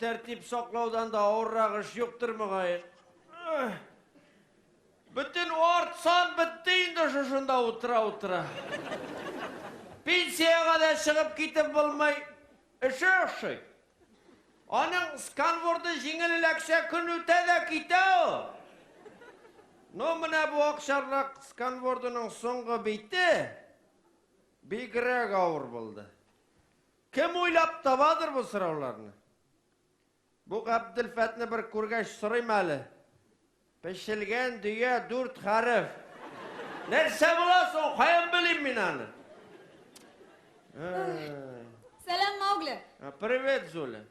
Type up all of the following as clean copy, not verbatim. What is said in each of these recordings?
тәртип саклаудан да авыррак эш юктыр, мөгаен. Бөтен арт сан бетте инде шушында утыра-утыра. Пенсиягә дә чыгып китеп булмый. Эше ошый. Аның сканворды җиңел эләксә, көн үтә дә китә ул. Ну, менә бу акчарлак сканвордының соңгы бите бигрәк авыр булды. Кем уйлап табадыр бу сорауларны? Бу Габделфәтне бер күргәч сорыйм әле. Пешелгән дөя дүрт хәреф. Нәрсә була соң? Каян белим мин аны? Сәлам, Маугли. Привет, Зуля.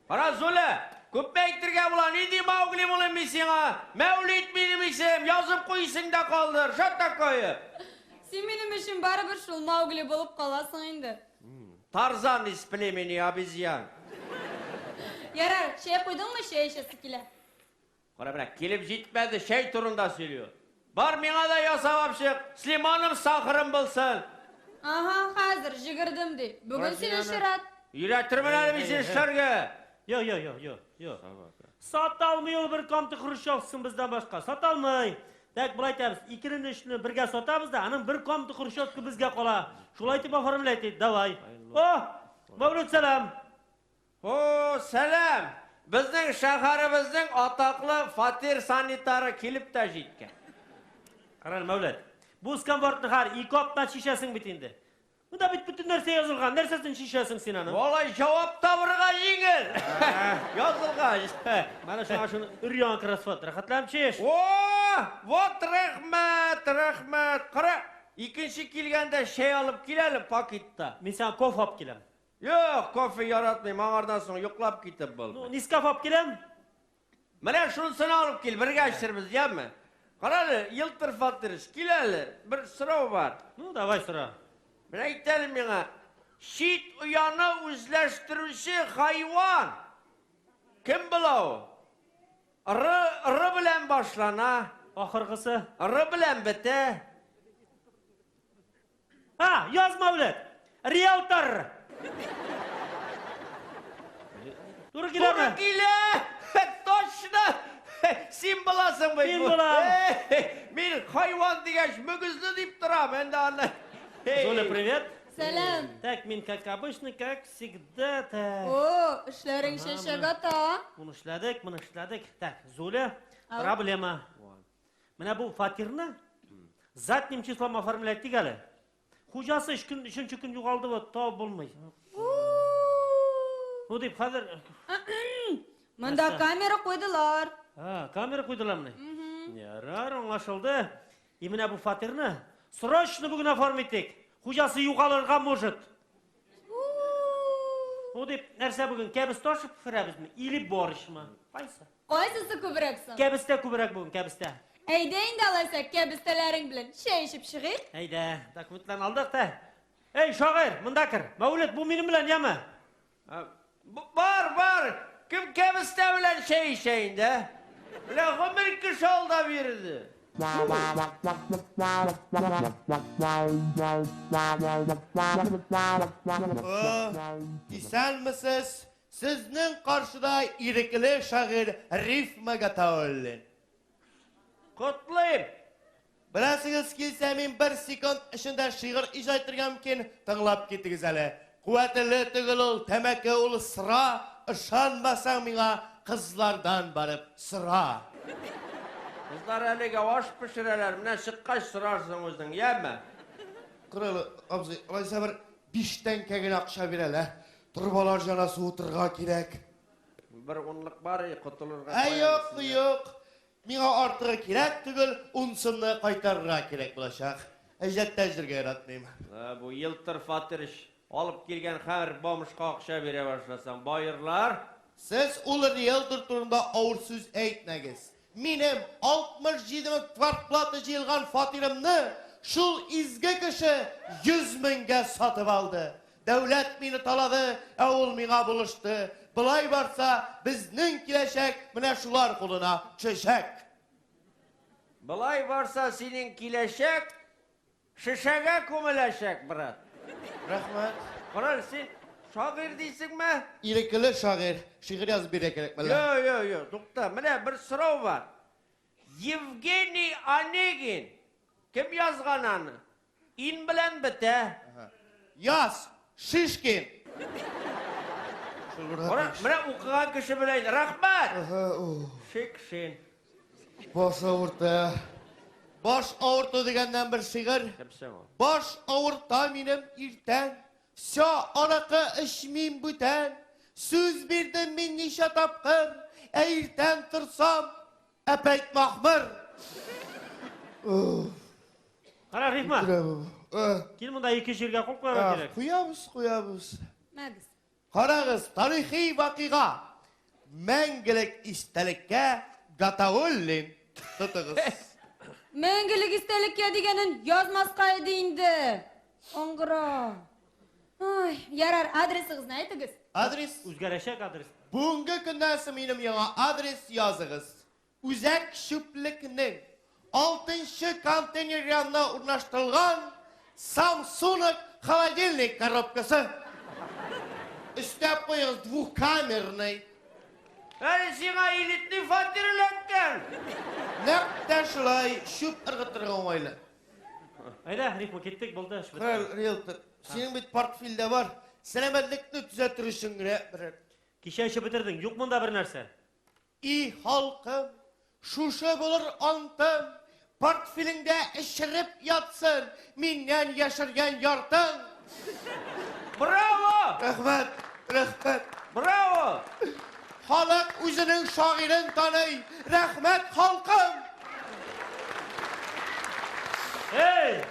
Кара, Зуля, күпме әйтергә була, нинди Маугли булыйм мин сиңа? Мәүлид минем исем, язып куй исеңдә калдыр. Что такое? Син минем өчен барыбер шул Маугли булып каласың инде. Тарзан из племени обезьян. Ярар, чәй куйдыңмы, чәй эчәсе килә. Кара менә, килеп җитмәде, чәй турында сөйли. Бар миңа да ясап алып чык, с лимоном, сахарым булсын. Ага, хәзер, җигердем ди. Бүген синең чират. Өйрәтермен әле мин сине эшләргә. Йо, йо, йо, йо, йо. Сата алмый ул бер комната хрущевскасын бездән башка. Сата алмый. Так, болай итәбез. Икене өчне бергә сатабыз да, аның бер комната хрущевка безгә кала. Шулай итеп оформлять ит, давай. О, Мәүлүд сәлам. О, сәлам! Безнең шәһәребезнең атаклы фатир санитары килеп тә җиткән. Карале, Мәүләт. Бу сканвордны хәр ике атна чишәсең бит инде. Монда бит бөтен нәрсә язылган. Нәрсәсен чишәсең син аны? Алай җавап табырга җиңел. Язылгач. Менә шуңа шуны өр-яңа кроссворд. Рәхәтләнеп чиш. О, вот рәхмәт, рәхмәт. Кара, икенче килгәндә чәй алып кил әле пакетта. Мин сиңа кофе алып киләм. Юк, кофе яратмыйм, аңардан соң йоклап китеп булмый. Ну, Нескафе алып киләм. Менә шунысын алып кил, бергә эчербез, яме? Кара әле, Елтыр Фатырыч, кил әле, бер сорау бар. Ну, давай сора. Менә әйт әле миңа, чит ояны үзләштерүче хайван кем була ул? Р, Р белән башлана. Ахыргысы? Р белән бетә. А, яз Мәүлет! Риэлтор! Туры киләме? Туры килә! Точно! Син буласың бит. Мин булам. Мин хайван дигәч мөгезле дип торам, инде аны. Золя, привет. Сәлам. Так, мин как обычно, как всегда, так. О, эшләрең чәчәк ата. Моны эшләдек, моны эшләдек. Так, Зуля, проблема. Менә бу фатирны задним числом оформлять итик әле. Хуҗасы өч көн, өченче көн югалды вот, табып булмый. Ну дип хәзер Монда камера куйдылар. А, камера куйдылармыни? Ярар, аңлашылды. И менә бу фатирны срочно бүген оформить итик. Хуҗасы югалырга может. Ну дип, нәрсә бүген кәбестә ашып пешерәбезме или борщмы? Кайсы? Кайсысы күбрәк соң? Кәбестә күбрәк бүген, кәбестә. Әйдә инде алайса, кәбестәләрең белән чәй эчеп чыгыйк. Әйдә, документларны алдык та. Эй, шагыйрь, монда кер. Мәүлет, бу минем белән, яме? Бар, бар. Кем кәбестә белән чәй эчә инде, ә? Менә гомер кеше алдап йөрде. Исәнмесез, Сезнең каршыда ирекле шагыйрь Рифма Гатауллин. Котлыйм! Беләсегез килсә, мин бер секунд эчендә шигырь иҗат итәргә мөмкин. Тыңлап китегез әле. Куәтле түгел ул, тәмәке ул, сыра. Ышанмасаң миңа, кызлардан барып сора. Кызлар әлегә аш пешерәләр, менә чыккач сорарсың үзең, яме? Коралы абзый, алайса бер биш тәңкә генә акча бир әле, ә? Торбалар җана суытырга кирәк. Бер унлык бар, и, котылырга. Ә юк, юк. Миңа артыгы кирәк түгел, ун сумны кайтарырга кирәк булачак. Әҗәттә җиргә яратмыйм. Ә, бу елтыр фатирыч алып килгән хәр бомжка акча бирә башласаң, баерлар. Сез ул риэлтор турында авыр сүз әйтмәгез. Минем 67 мең квартплата җыелган фатирымны шул изге кеше 100 меңгә сатып алды. Дәүләт мине талады, ә ул миңа булышты. Болай барса, безнең киләчәк менә шулар кулына төшәчәк. Болай барса, синең киләчәк шешәгә күмеләчәк, брат. Рәхмәт. Карале, син Шагыйрь дисеңме? Ирекле шагыйрь. Шигырь язып бирә кирәк мәллә? Йо, йо, йо, тукта, менә бер сорау бар. Евгений Онегин кем язган аны? Ин белән бетә. Яз, Шишкин. Менә, менә укыган кеше белә инде. Рәхмәт. Шикшин. Баш авырта. Баш авырту дигәннән бер шигырь. Кемсең ул? Баш авырта минем иртән. Всё, аракы эчмим бүтән. Сүз бирдем мин ничә тапкыр. Ә иртән торсам, әпәйт махмыр. Кара, Рифма, кил монда ике җиргә кул куярга кирәк. Куябыз, куябыз. Мәгез. Карагыз, тарихи вакыйга. Мәңгелек истәлеккә Гатауллин. Тотыгыз. Мәңгелек истәлеккә дигәнен язмаска иде инде. Аңгыра. Ай, ярар, адресыгызны әйтегез. Адрес. Үзгәрәчәк адрес. Бүгенге көннән соң минем яңа адрес языгыз. Үзәк чүплекнең алтынчы контейнер янына урнаштырылган Samsung холодильник коробкасы. Өстәп куегыз, двухкамерный. Әле сиңа элитный фатир эләккән. Нәкъ тә шулай чүп ыргытырга уңайлы. Әйдә, Рифма, киттек, булды, эш бетте. Хәл, риэлтор, синең бит портфельдә бар. Сәламәтлекне төзәтер өчен генә берәр. Кичә эчеп бетердең, юк монда бер нәрсә. И халкым, шушы булыр антым, портфелеңдә эчереп ятсын, миннән яшергән яртың. Браво! Рәхмәт, рәхмәт. Браво! Халык үзенең шагыйрен таный. Рәхмәт, халкым! Эй,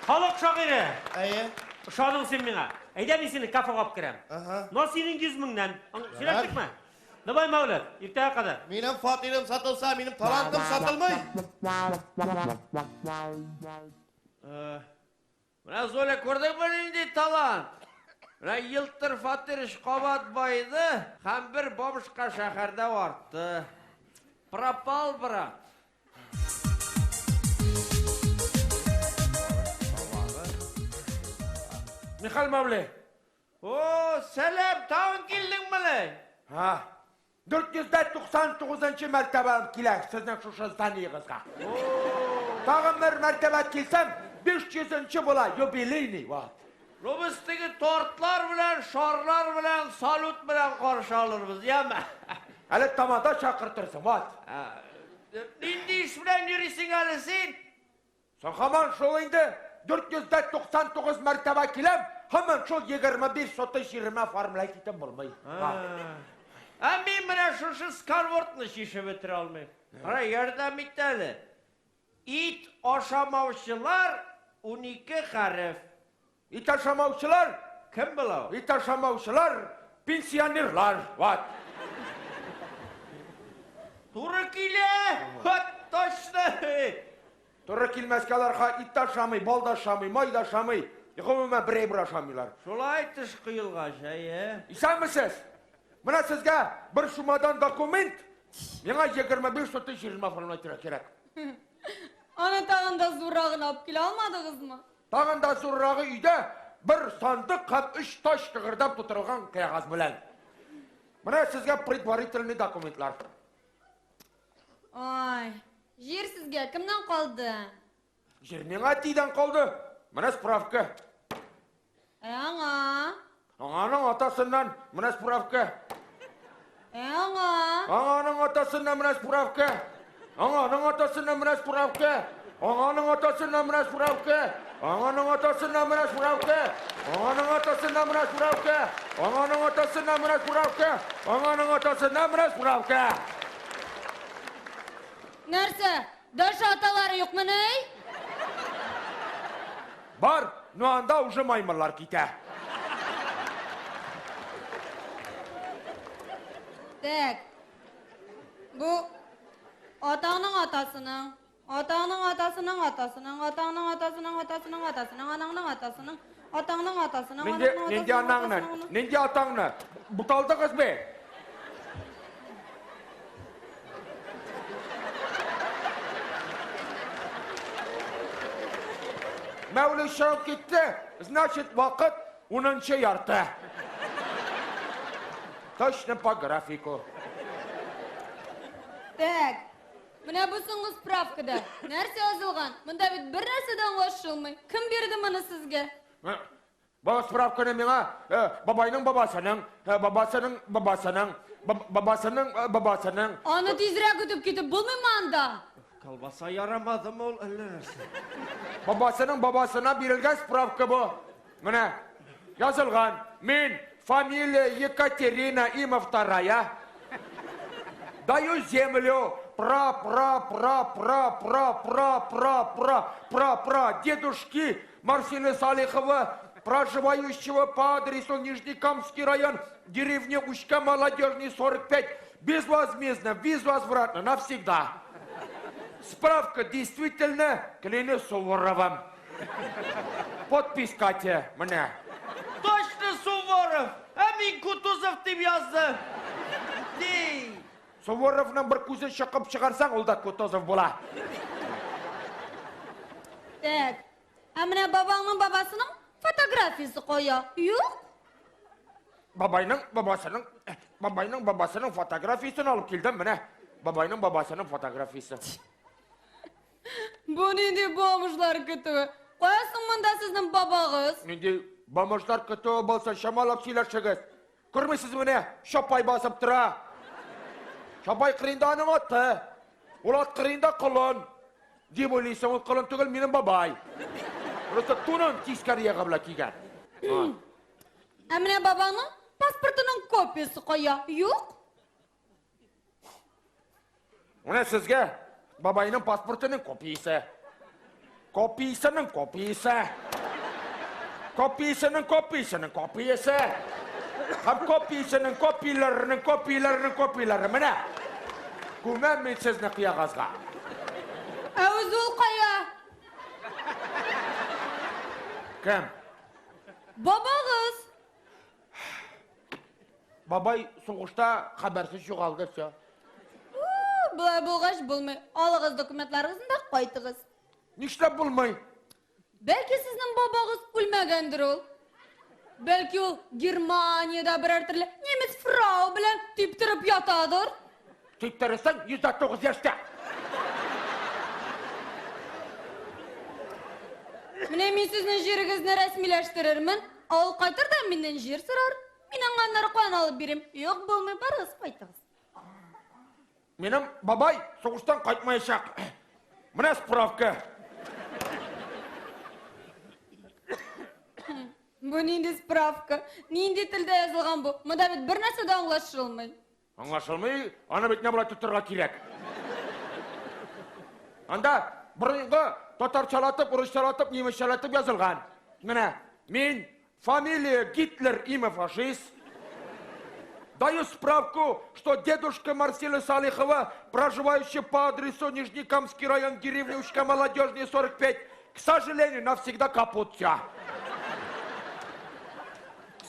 халык шагыйре! Әйе. Ошадың син миңа. Әйдә мин сине кафега алып керәм. Ага. Но синең 100 меңнән. Сөйләштекме? Давай, Мәүлет, иртәгә кадәр. Минем фатирым сатылса, минем талантым сатылмый. Менә Золя, күрдеңме нинди талант? Менә елтыр фатир өч кабат баеды һәм бер бабушка шәһәрдә артты. Пропал, брат. Михаил Мавле. О, сәлам, тагын килдеңмени? Ха. 499 мәртәбәм килә сезнең шушы зданиегызга. Тагын бер мәртәбә килсәм, 500 була, юбилейный, вот. Ну без теге тортлар белән, шарлар белән, салют белән каршы алырбыз, яме? Әле тамада чакыртырсың, вот. Нинди эш белән йөрисең әле син? Соң һаман шул инде, 499 мәртәбә киләм, һаман шул 25 сотый җиремә оформлять итеп булмый. Ә мин менә шушы сканвордны чишеп бетерә алмыйм. Кара, ярдәм ит әле. Ит ашамаучылар 12 хәреф. Ит ашамаучылар? Кем була ул? Ит ашамаучылар пенсионерлар. Вот. Туры килә. Вот точно. Туры килмәскә аларга ит тә ашамый, бал да ашамый, май да ашамый. Гомумән бер әйбер ашамыйлар. Шулай теш коелгач, әйе. Исәнмесез? Менә сезгә бер чумадан документ. Миңа 25 сотый җиренә оформлять кирәк. Аны тагын да зуррагын алып килә алмадыгызмы? Тагын да зуррагы өйдә бер сандык һәм өч таш тыгырдап тутырылган кәгазь белән. Менә сезгә предварительный документлар. Ай, җир сезгә кемнән калды? Җир миңа әтидән калды. Менә справка. Ә аңа? Аңаның атасыннан менә справка. Ә аңа? Аңаның атасыннан менә справка. Аңаның атасыннан менә справка. Аңаның атасыннан менә справка. Аңаның атасыннан менә справка. Аңаның атасыннан менә справка. Аңаның атасыннан менә справка. Аңаның атасыннан менә справка. Нәрсә? Дальше аталары юкмыни? Бар, но анда уже маймыллар китә. Так. Бу атаңның атасының, атаңның атасының атасының, атаңның атасының атасының атасының, анаңның атасының, атаңның атасының, Нинди, анаңның нинди атасының анаңны, атасының. нинди атаңны? Буталдыгыз бе? Мәүле чыгып китте, значит, вакыт унынчы ярты. Точно по графику. Так. Менә бу соңгы справкада нәрсә язылган? Монда бит бер нәрсә дә аңлашылмый. Кем бирде моны сезгә? Бу справканы миңа бабайның бабасының, бабасының бабасының, бабасының бабасының. Аны тизрәк үтеп китеп булмыймы анда? Колбаса ярамадымы ул әллә нәрсә? Бабасының бабасына бирелгән справка бу. Менә язылган. Мин фамилия Екатерина, имя вторая. Даю землю пра пра пра пра пра пра пра пра пра пра дедушки Марсина Салихова, проживающего по адресу Нижнекамский район, деревня Учка, Молодежный, 45, безвозмездно, безвозвратно, навсегда. Справка действительно, клянусь Суворовым. Подпись, Катя, менә. Точно Суворов! Ә мин Кутузов дип яздым. Ди. Суворовның бер күзен чыкып чыгарсаң, ул да Кутузов була. Так. Ә менә бабаңның бабасының фотографиясе кая? Юк. Бабайның бабасының, бабайның бабасының фотографиясен алып килдем, менә. Бабайның бабасының фотографиясе. Бу нинди бомжлар көтүе? Кая соң монда сезнең бабагыз? Нинди бомжлар көтүе булса, чамалап сөйләшегез. Күрмисез менә, Чапай басып тора. Чапай кырыенда аның аты. Ул ат кырыенда колын. Дип уйлыйсың, ул колын түгел, минем бабай. Просто тунын тискәре ягы белән кигән. Ә менә бабаңның паспортының копиясе кая? Юк? Менә сезгә бабайның паспортының копиясе. Копиясенең копиясе. Копиясенең копиясенең копиясе. Һәм копиясенең копияләренең копияләренең копияләре. Менә. Күмәм мин сезне кыягазга. Ә үзе ул кая? Кем? Бабагыз. Бабай сугышта хәбәрсез югалды, все. Болай булгач булмый. Алыгыз документларыгызны да кайтыгыз. Нишләп булмый? Бәлки сезнең бабагыз үлмәгәндер ул. Бәлки ул Германиядә берәр төрле немец фрау белән типтереп ятадыр. Типтерсәң 109 яшьтә. Менә мин сезнең җирегезне рәсмиләштерермен. Ә ул кайтыр да миннән җир сорар. Мин аңа аннары каян алып бирим? Юк, булмый, барыгыз, кайтыгыз. Минем бабай сугыштан кайтмаячак. Менә справка. Бу нинди справка? Нинди телдә язылган бу? Монда бит бер нәрсә дә аңлашылмый. Аңлашылмый, аны бит болай тотырга кирәк. Анда борынгы татарчалатып, урысчалатып, немецчалатып язылган. Менә мин фамилия Гитлер, имя фашист. Даю справку, что дедушка Марсила Салихова, проживающий по адресу Нижнекамский район, деревня Учка, Молодежный, 45, к сожалению, навсегда капут.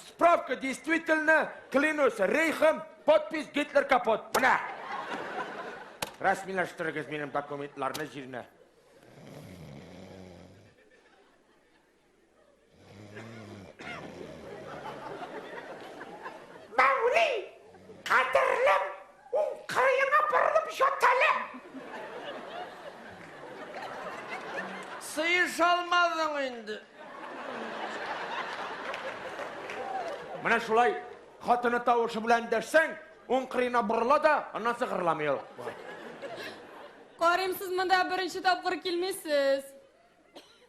Справка действительно, клянусь рейхом, подпись Гитлер капут. Менә. Рәсмиләштерегез минем документларны җирне. Мәүли, кадерлем, уң кырыеңа борылып ят әле. Сыеша алмадың инде. Менә шулай хатыны тавышы белән дәшсәң, уң кырыена борыла да, аннан соң гырламый ул. Карыйм, сез монда беренче тапкыр килмисез.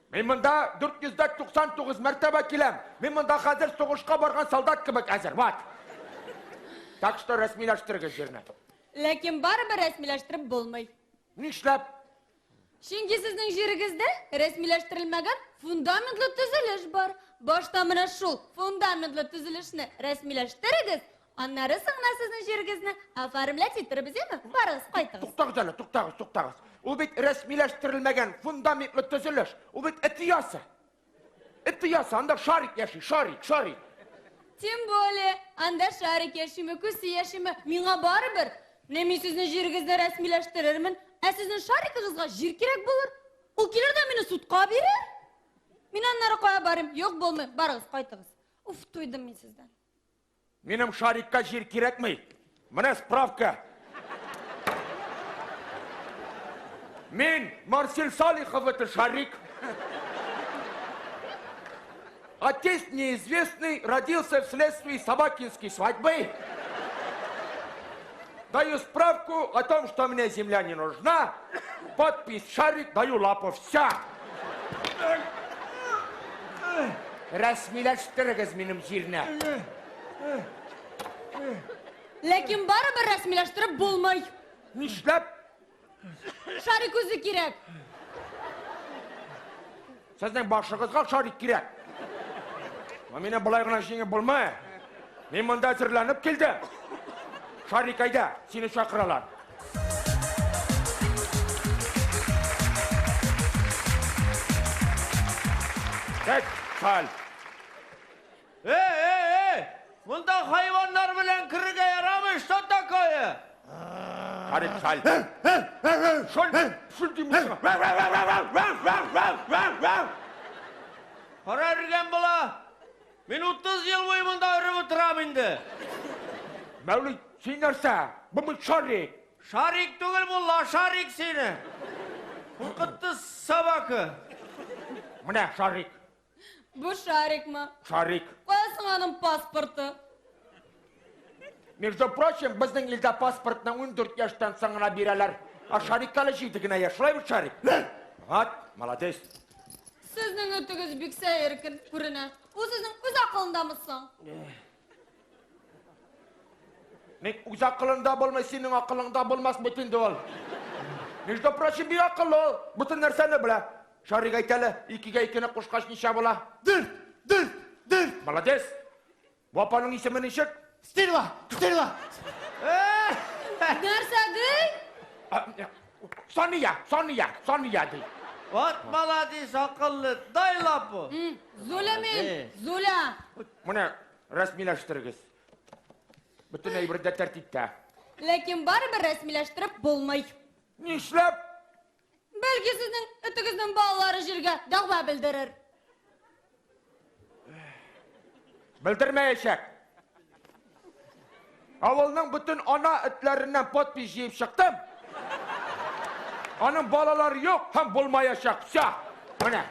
Мин монда 499 мәртәбә киләм. Мин монда хәзер сугышка барган солдат кебек әзер. Вот. Так что рәсмиләштерегез җирне. Ләкин барыбер рәсмиләштереп булмый. Нишләп? Чөнки сезнең җирегездә рәсмиләштерелмәгән фундаментлы төзелеш бар. Башта менә шул фундаментлы төзелешне рәсмиләштерегез, аннары соң гына сезнең җирегезне оформлять иттербез, яме? Барыгыз, кайтыгыз. Туктагыз әле, туктагыз, туктагыз. Ул бит рәсмиләштерелмәгән фундаментлы төзелеш. Ул бит эт оясы. Эт оясы, анда шарик яши, шарик, шарик. Тем более, анда шарик яшиме, күсе яшиме, миңа барыбер. Менә мин сезнең җирегезне рәсмиләштерермен, ә сезнең шарикыгызга җир кирәк булыр. Ул килер дә мине судка бирер. Мин аннары кая барыйм? Юк, булмый. Барыгыз, кайтыгыз. Уф, туйдым мин сездән. Минем Шарикка җир кирәкми. Менә справка. Мин Марсель Салихов, это Шарик. Отец неизвестный, родился вследствие собакинской свадьбы. Даю справку о том, что мне земля не нужна. Подпись Шарик, даю лапу. Вся. Рәсмиләштерегез минем җирне. Ләкин барыбер рәсмиләштереп булмый. Нишләп? Шарик үзе кирәк. Сезнең башыгызга шарик кирәк. Ә мине болай гына җиңеп булмый. Мин монда әзерләнеп килдем. Шарик, әйдә, сине чакыралар. Так, хәл. Эй, эй, эй! Монда хайваннар белән керергә ярамый, что такое? Шарик, хәл. Шул, шул дим сиңа. Кара өргән була. Мин 30 ел буе монда өреп утырам инде. Мәүлид, син нәрсә? Бу бит шарик. Шарик түгел бу, лошарик сине. Куркытты собака. Менә шарик. Бу шарикмы? Шарик. Кая соң аның паспорты? Между прочим, безнең илдә паспортны 14 яшьтән соң гына бирәләр. Ә Шарикка әле җиде генә яшь. Шулай бит, Шарик? Вот, молодец. Сезнең этегез бик сәер күренә. Ул сезнең үз акылындамы соң? Ник үз акылында булмый, синең акылыңда булмас бит инде ул. Между прочим, бик акыллы ул. Бөтен нәрсәне белә. Шарик әйт әле, икегә икене кушкач ничә була? Дүрт, дүрт, дүрт. Молодец. Бу апаның исеме ничек? Стерва, стерва. Нәрсә ди? Сания, Сания, Сания ди. Вот молодец, акыллы. Дай лапу. Зуля мин, Зуля. Менә рәсмиләштерегез. Бөтен әйбер дә тәртиптә. Ләкин барыбер рәсмиләштереп булмый. Нишләп? Бәлки сезнең этегезнең балалары җиргә дәгъва белдерер. Белдермәячәк. Авылның бөтен ана этләреннән подпись җыеп чыктым. Аның балалары юк һәм булмаячак. Всё. Менә.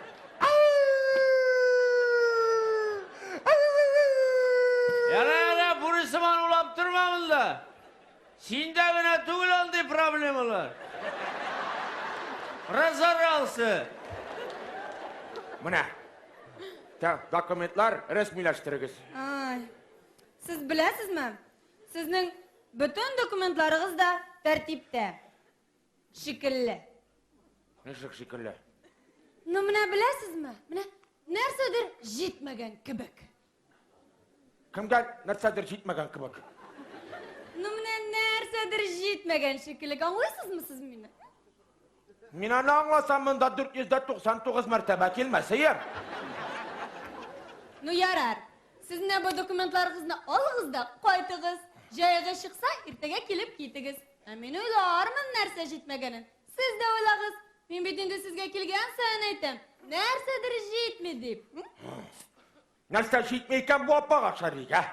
Яра, яра, бүре сыман улап торма монда. Синдә генә түгел андый проблемалар. Разорался. Менә. Так, документлар рәсмиләштерегез. Ай. Сез беләсезме? Сезнең бөтен документларыгыз да тәртиптә. Шикелле. Ничек шикелле? Ну, менә беләсезме? Менә нәрсәдер җитмәгән кебек. Кемгә нәрсәдер җитмәгән кебек? Ну менә нәрсәдер җитмәгән шикелле. Аңлыйсызмы сез мине? Мин аны аңласам, монда 499 мәртәбә килмәс идем. Ну ярар. Сез менә бу документларыгызны алыгыз да кайтыгыз. Җайга чыкса, иртәгә килеп китегез. Ә мин уйлармын нәрсә җитмәгәнен. Сез дә уйлагыз. Мин бит инде сезгә килгән саен әйтәм, нәрсәдер җитми дип. Нәрсә җитми икән бу апага, Шарик, ә?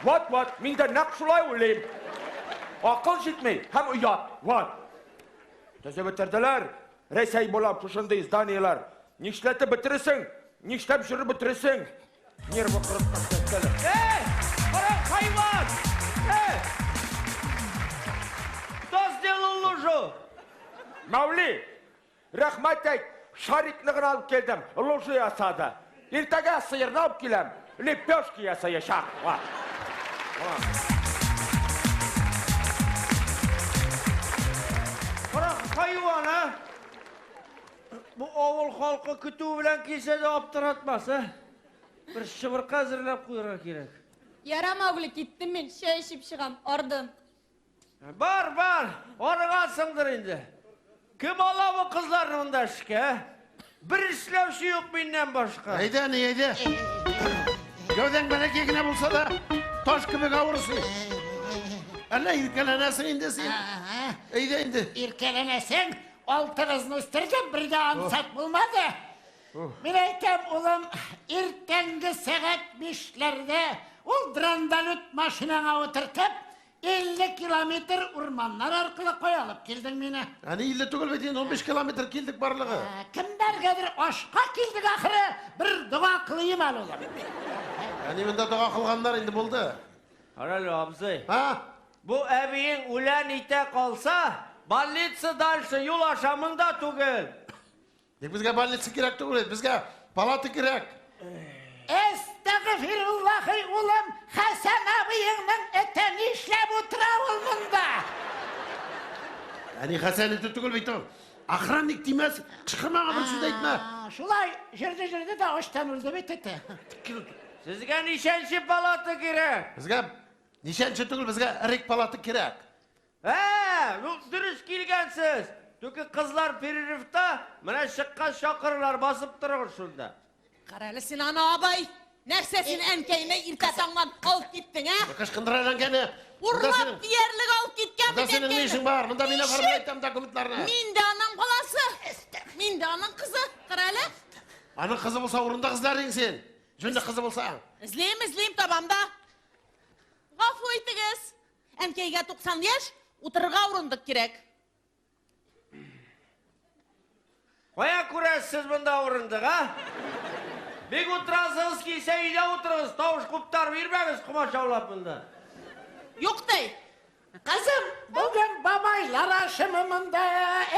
Вот, вот, мин дә нәкъ шулай уйлыйм. Акыл җитми һәм оят. Вот. Төзеп бетерделәр. Рәсәй буйлап шушындый зданиеләр. Нишләтеп бетересең? Нишләп җөреп бетересең? Нервы кырып ташлаттылар. Эй, кара хайван! Эй! Кто сделал лужу? Мәүли, Рәхмәт әйт, шарикны гына алып килдем, лужа ясады. Иртәгә сыерны алып киләм, лепешки ясаячак. Ва. Кара хайван, а? Бу авыл халкы көтү белән килсә дә аптыратмас, а? Бер чыбыркы әзерләп куярга кирәк. Ярар, Маугли, киттем мин, чәй эчеп чыгам, ардым. Бар, бар, арыгансыңдыр инде. Кем ала бу кызларны монда эшкә? ә? Бер эшләүче юк миннән башка. Әйдә, әни, әйдә. Гәүдәң бәләкәй генә булса да, таш кебек авыр син. Әллә иркәләнәсең инде син. Әйдә инде. Иркәләнәсең, алтыгызны үстердем, бер дә ансат булмады. Мин әйтәм, улым, иртәнге сәгать бишләрдә ул драндолет машинаңа утыртып, 50 километр урманнар аркылы кая алып килдең мине? Әни 50 түгел бит инде, 15 километр килдек барлыгы. Ә, Кемнәргәдер ашка килдек ахыры, бер дога кылыйм әле, улым. Әни монда дога кылганнар инде булды. Карале, абзый. Ha? Бу әбиең үлән итә калса, больница дальше юл аша монда түгел. Тик безгә больница кирәк түгел, безгә палата кирәк. Әстәгъфируллахи, улым, Хәсән абыеңның эте нишләп утыра ул монда? Әни Хәсән эте түгел бит ул. Охранник тимәс, кычкырмага бер сүз әйтмә. Шулай җырды җырды да ачтан үлде бит эте. Сезгә ничәнче палата кирәк? Безгә ничәнче түгел, безгә рек палата кирәк. Ә, ну дөрес килгәнсез. Түке кызлар перерывта, менә чыккач чакырырлар, басып торыгыз шунда. Карале син аны, абый! Нәрсә син әнкәйне иртә таңнан алып киттең, ә? Кычкындыра әнкәйне. Урлап диярлек алып киткән Монда синең ни эшең бар? Монда мин оформлять итәм документларны. Мин дә аның баласы. Мин дә аның кызы. Карале. Аның кызы булса урында эзләр син. Җүнле кызы булса. Эзлим, эзлим, табам да. Гафу итегез. Әнкәйгә 90 яшь, утырырга урындык кирәк. Кая күрәсез монда урындык, а? Бик утырасыгыз килсә өйдә утырыгыз, тавыш куптарып йөрмәгез комачаулап монда. Юк ди. Кызым, бүген бабайлар ашымы монда,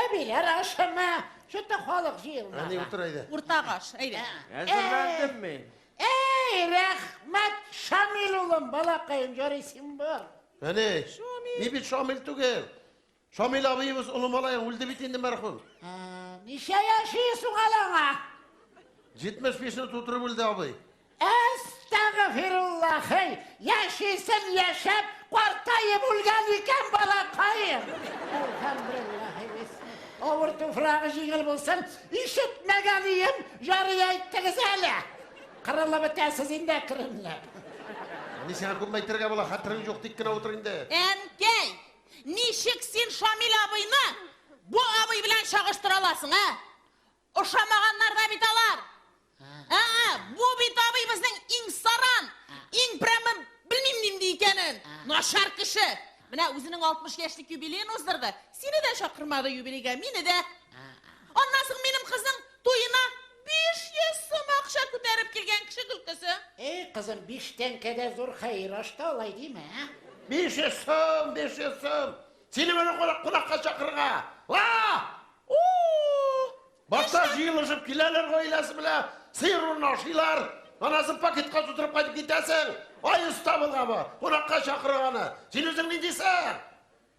әбиләр ашымы? Что-то халык җыелмаган. Әни утыр әйдә. Уртак аш, әйдә. Әзерләндем мин. Эй, рәхмәт, Шамил улым, балакаем, ярый син бар. Әни, ни бит Шамил түгел. Шамил абыебыз олы малаең үлде бит инде мәрхүм. Ничә яши соң әле аңа? 75-не тутырып үлде абый. Әстәгъфируллахи, яшисен яшәп, картаеп үлгән икән балакаем. Әлхәмдүлиллаһи. Авыр туфрагы җиңел булсын, ишетмәгән ием, ярый әйттегез әле. Кырылып бетәсез инде әкренләп. Әни сиңа күпме әйтергә була, хәтерең юк, тик кенә утыр инде. Әнкәй, ничек син Шамил абыйны бу абый белән чагыштыра аласың, ә? Ошамаганнар да бит алар. Ә, бу бит абый безнең иң саран, иң прямо белмим нинди икәнен. Начар кеше. Менә үзенең 60 яшьлек юбилеен уздырды. Сине дә чакырмады юбилейгә, мине дә. Аннан соң минем кызның туена 500 сум акча күтәреп килгән кеше көлкесе. Эй, кызым, 5 тәңкәдә зур хәер ашта алай димә, а? 500 сум, 500 сум. Сине менә кунакка чакырырга. Ла! Башта җыелышып киләләр гаиләсе белән, сыер урынына ашыйлар. Анасын пакетка тутырып кайтып китәсең. Ай оста булганмы? Кунакка чакырганы. Син үзең ниндисең?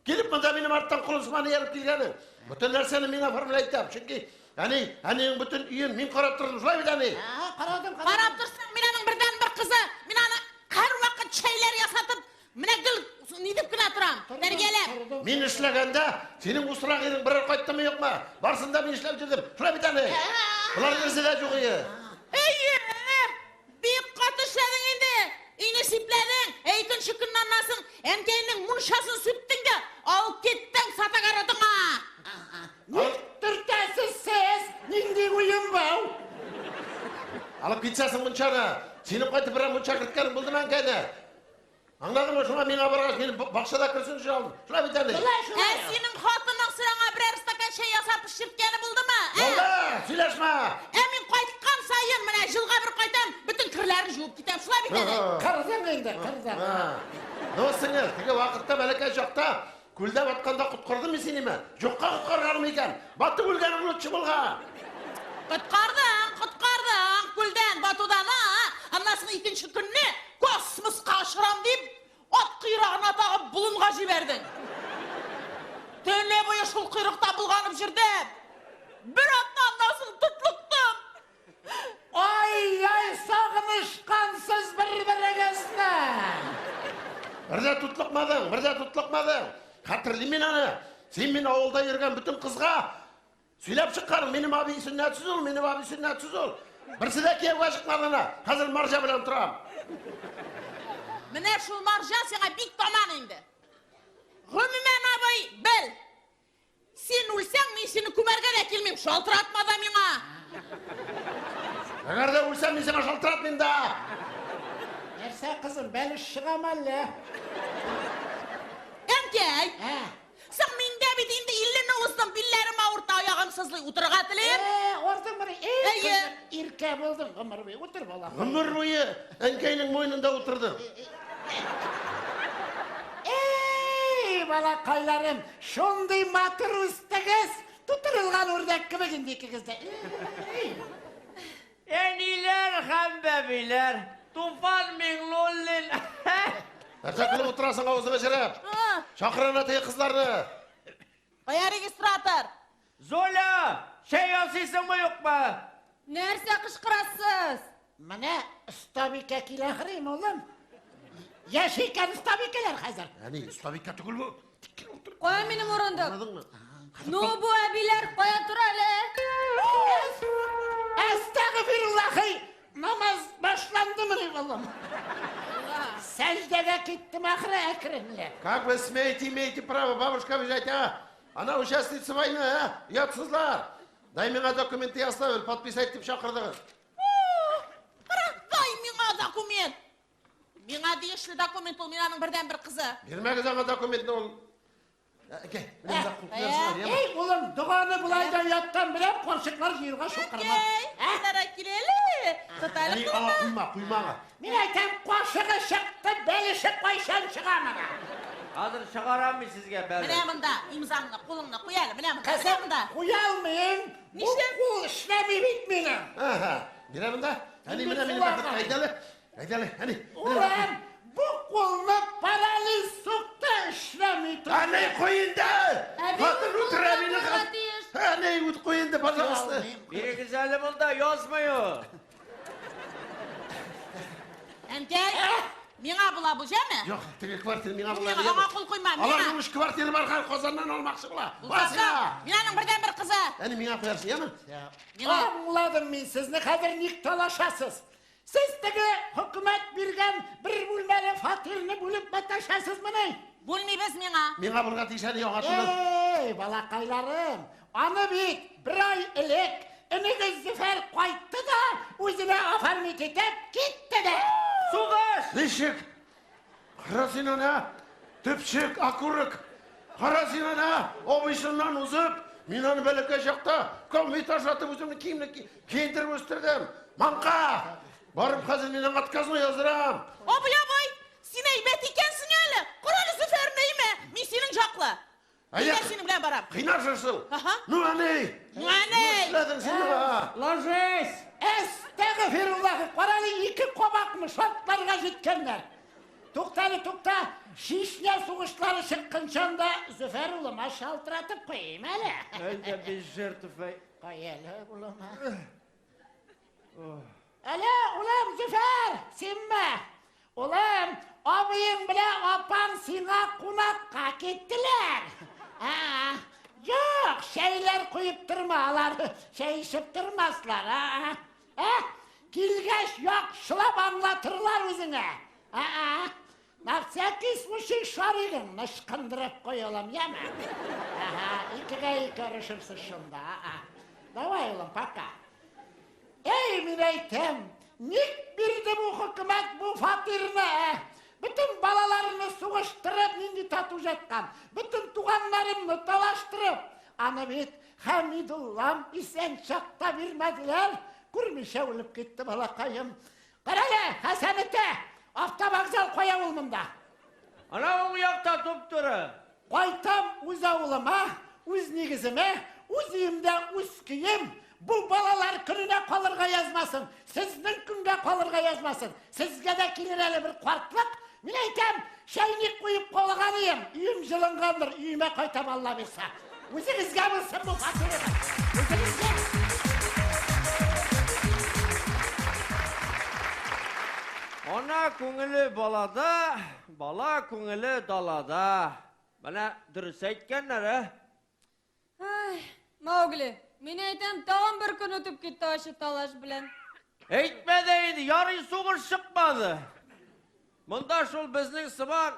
Килеп монда минем арттан колын ияреп килгәнең. Бөтен нәрсәне мин оформлять итәм. Чөнки әни, әнинең бөтен өен мин карап тордым. Шулай бит, әни? Карадым, карадым. Карап торсаң, мин аның бердәнбер кызы. Мин аны һәрвакыт чәйләр ясатып, менә гел нидеп кенә торам, тәрбияләп. Мин эшләгәндә синең усрак ирең берәр кайттымы юкмы? Барсын да мин эшләп йөрдем. Шулай бит, әни? Болар берсе дә юк ие. Әйе, бик каты эшләдең инде. Өйне сипләдең. Ә икенче көннән соң әнкәйнең мунчасын сүттең дә алып киттең сатагаротыңа. Ник төртәсез сез? Нинди уен бу? Алып китсәсең мунчаны. Синең кайтып берәр мунча керткәнең булдымы әнкәйне? Аңладыңмы? Шуңа миңа баргач, минем бакчада керсен өчен алдым. Шулай бит, әни? Шулай, Ә шулай. синең хатының сораңа берәр стакан чәй ясап эчерткәне булдымы? Ә? Булды, сөйләшмә. Ә мин кайткан саен, менә җылга бер кайтам, бөтен керләрен жуып китәм. Шулай бит әле? Кырдың инде, кырдың. Ну, сеңел, теге вакытта бәләкәй чакта күлдә батканда коткардым мин синеме? Юкка коткарганым икән. Батып үлгәнең лучше булган. Коткардың, коткардың, күлдән, батудан, а? Аннан соң икенче көнне космоска очырам дип, ат койрыгына тагып болынга җибәрдең. Төне буе шул койрыкта булганып йөрдем. Бер атна аннан соң тотлыктым. Ай-яй, сагынышкансыз бер-берегезне. Бер дә тотлыкмадың, бер дә тотлыкмадың. Хәтерлим мин аны. Син мин авылда йөргән бөтен кызга сөйләп чыкканың, минем абый сөннәтсез ул, минем абый сөннәтсез ул. Берсе дә кияүгә чыкмады ана. Хәзер марҗа белән торам. Менә шул марҗа сиңа бик таман инде. Гомумән, абый, бел. Син үлсәң, мин сине күмәргә дә килмим. Шалтыратма да миңа. Әгәр дә үлсәм, мин сиңа шалтыратмыйм да. Нәрсә, кызым, бәлеш чыгамы әллә? Әнкәй! Ә? Соң миндә бит инде иллене уздым, билләрем авырта, аягым сызлый, утырырга телим. Э, ардыңмыни? Э, Әйе. кызым, иркә булдың гомер буе. Утыр, бала. Гомер буе әнкәйнең муенында утырдым. Эй, балакайларым, шундый матур үстегез. Тутырылган үрдәк кебек инде икегез дә. Эй. Әниләр һәм бәбиләр, Туфан Миңнуллин. Нәрсә кылып утырасың авызыңа җырып? Чакыр ана теге кызларны. Кая регистратор? Золя, чәй ясыйсыңмы юкмы? Нәрсә кычкырасыз? Менә остабикә килә хрим, улым. Яшь икән остабикәләр хәзер. Әни, остабикә түгел бу. Тик кенә утыр. Кая минем урындык? Аңладыңмы? Ну бу әбиләр кая тора әле? Әстәгъфируллахи! Намаз башландымыни, улым? Сәҗдәгә киттем ахры әкренләп. Как вы смеете, имеете право бабушка обижать, а? Она участница войны, а? Оятсызлар! Дай миңа документы я оставил, подписать дип чакырдыгыз. Кара, дай миңа документ. Миңа тиешле документ ул, мин аның бердәнбер кызы. Бирмәгез аңа документны ул. Әкәй, менә монда кул куярсың, яме. Эй, улым, доганы болай да яттан беләм, карчыклар җыелган шукырма. Әнкәй, мондарак кил әле. Тот әле Әни, аңа куйма, куйма аңа. Мин әйтәм, кашыгы чыкты, бәлеше кайчан чыга моңа? Хәзер чыгарам мин сезгә бәлеш. Менә монда имзаңны, кулыңны куй әле, менә монда, менә Кызым, монда. куя алмыйм. Бу Нишләп? кул эшләми бит минем. Аһа, бирә монда. Әни, менә минем бәхет, әйдә әле. Әйдә әле, әни. Улым, бу кулны паралич сукты, эшләми торды. Әни, куй инде! Әби, Хатын ул утыра кулга мине. куярга тиеш. Әни, ут куй инде, пожалуйста. Бирегез әле монда, язмый ул. Әнкәй, миңа була бу, җәме? Юк, теге квартира миңа була. Миңа аңа кул куйма, миңа. Аларның өч квартиры бар, хәзер Казаннан алмакчы була. Булса, Бар сиңа. Мин аның бердәнбер кызы. Әни, миңа куярсың, яме? Миңа. Аңладым мин сезне, хәзер ник талашасыз? Сез теге хөкүмәт биргән бер бүлмәле фатирны бүлеп маташасызмыни? Бүлмибез миңа. Миңа булырга тиеш әни, аңа түгел. Эй, балакайларым, аны бит бер ай элек энегез Зөфәр кайтты да, үзенә оформить итеп китте дә. Сугыш! Ничек? Кара син аны, төпчек, окурок. Кара син аны, абыйсыннан узып, мин аны бәләкәй чакта конфет ашатып үземнең киемне киендереп үстердем. Маңка! Барып хәзер мин аңа отказны яздырам. Абый, абый, син әйбәт икәнсең әле. Кара әле Зөфәрне, әйме? Мин синең жаклы. Мин дә Әйе. синең белән барам. Кыйнарсың. Аһа. Ну, әни! Ну, әни! Нишләдең син миңа? Ложись! Әстәгъфируллах, кара әле ике кабакмы шартларга җиткәннәр. Тукта әле, тукта. Чечня сугышлары чыкканчан да Зөфәр улыма шалтыратып куйыйм әле. Әйдә без жертв. әй. Кай әле, улым. Әле, улым, Зөфәр, синме? Улым, абыең белән апаң сиңа кунакка киттеләр. А, юк, чәйләр куеп торма, алар чәй эчеп тормаслар. А, а, килгәч яхшылап аңлатырлар үзеңә. А, а, на всякий случай шаригыңны ычкындырып куй, улым, яме? Ага, икегә ике орышырсыз шунда. А, давай, улым, пока. Эй, мин әйтәм, ник бирде бу хөкүмәт бу фатирны, ә? Бөтен балаларны сугыштырып, нинди тату жаткан, бөтен туганнарымны талаштырып, аны бит Хәмидуллам исән чакта бирмәделәр, күрмичә үлеп китте балакаем. Кара әле, Хәсән эте, автовокзал кая ул монда? Ана уң якта туп-туры. Кайтам үз авылыма, үз нигеземә, үз өемдә үз көем. Бу балалар көненә калырга язмасын, сезнең көнгә калырга язмасын. Сезгә дә килер әле бер картлык. Мин әйтәм, чәйнек куеп калган ием, өем җылынгандыр, өемә кайтам Алла бирсә. Үзегезгә булсын бу фатирыгыз. Үзегезгә. Ана күңеле балада, бала күңеле далада. Менә дөрес әйткәннәр, ә? Ай, Маугли, мин әйтәм, тагын бер көн үтеп китте ачы талаш белән. Әйтмә дә инде, ярый сугыш чыкмады. Монда шул безнең сыман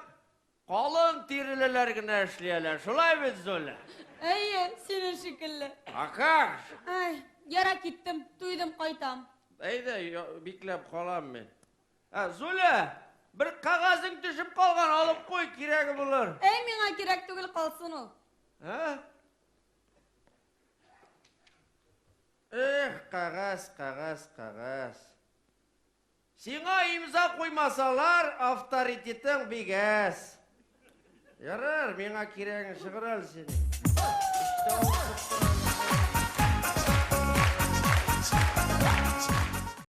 калын тирелеләр генә эшлияләр. Шулай бит, Зуля? Әйе, синең шикелле. А как же? Ай, яра киттем, туйдым, кайтам. Әйдә, бикләп калам мин. Ә, Зуля, бер кәгазең төшеп калган, алып куй, кирәге булыр. Әй, миңа кирәк түгел, калсын ул. Ә? Эх, кәгазь, кәгазь, кәгазь. Сиңа имза куймасалар, авторитетың бик әз. Ярар, миңа кирәгең чыгыр әле синең.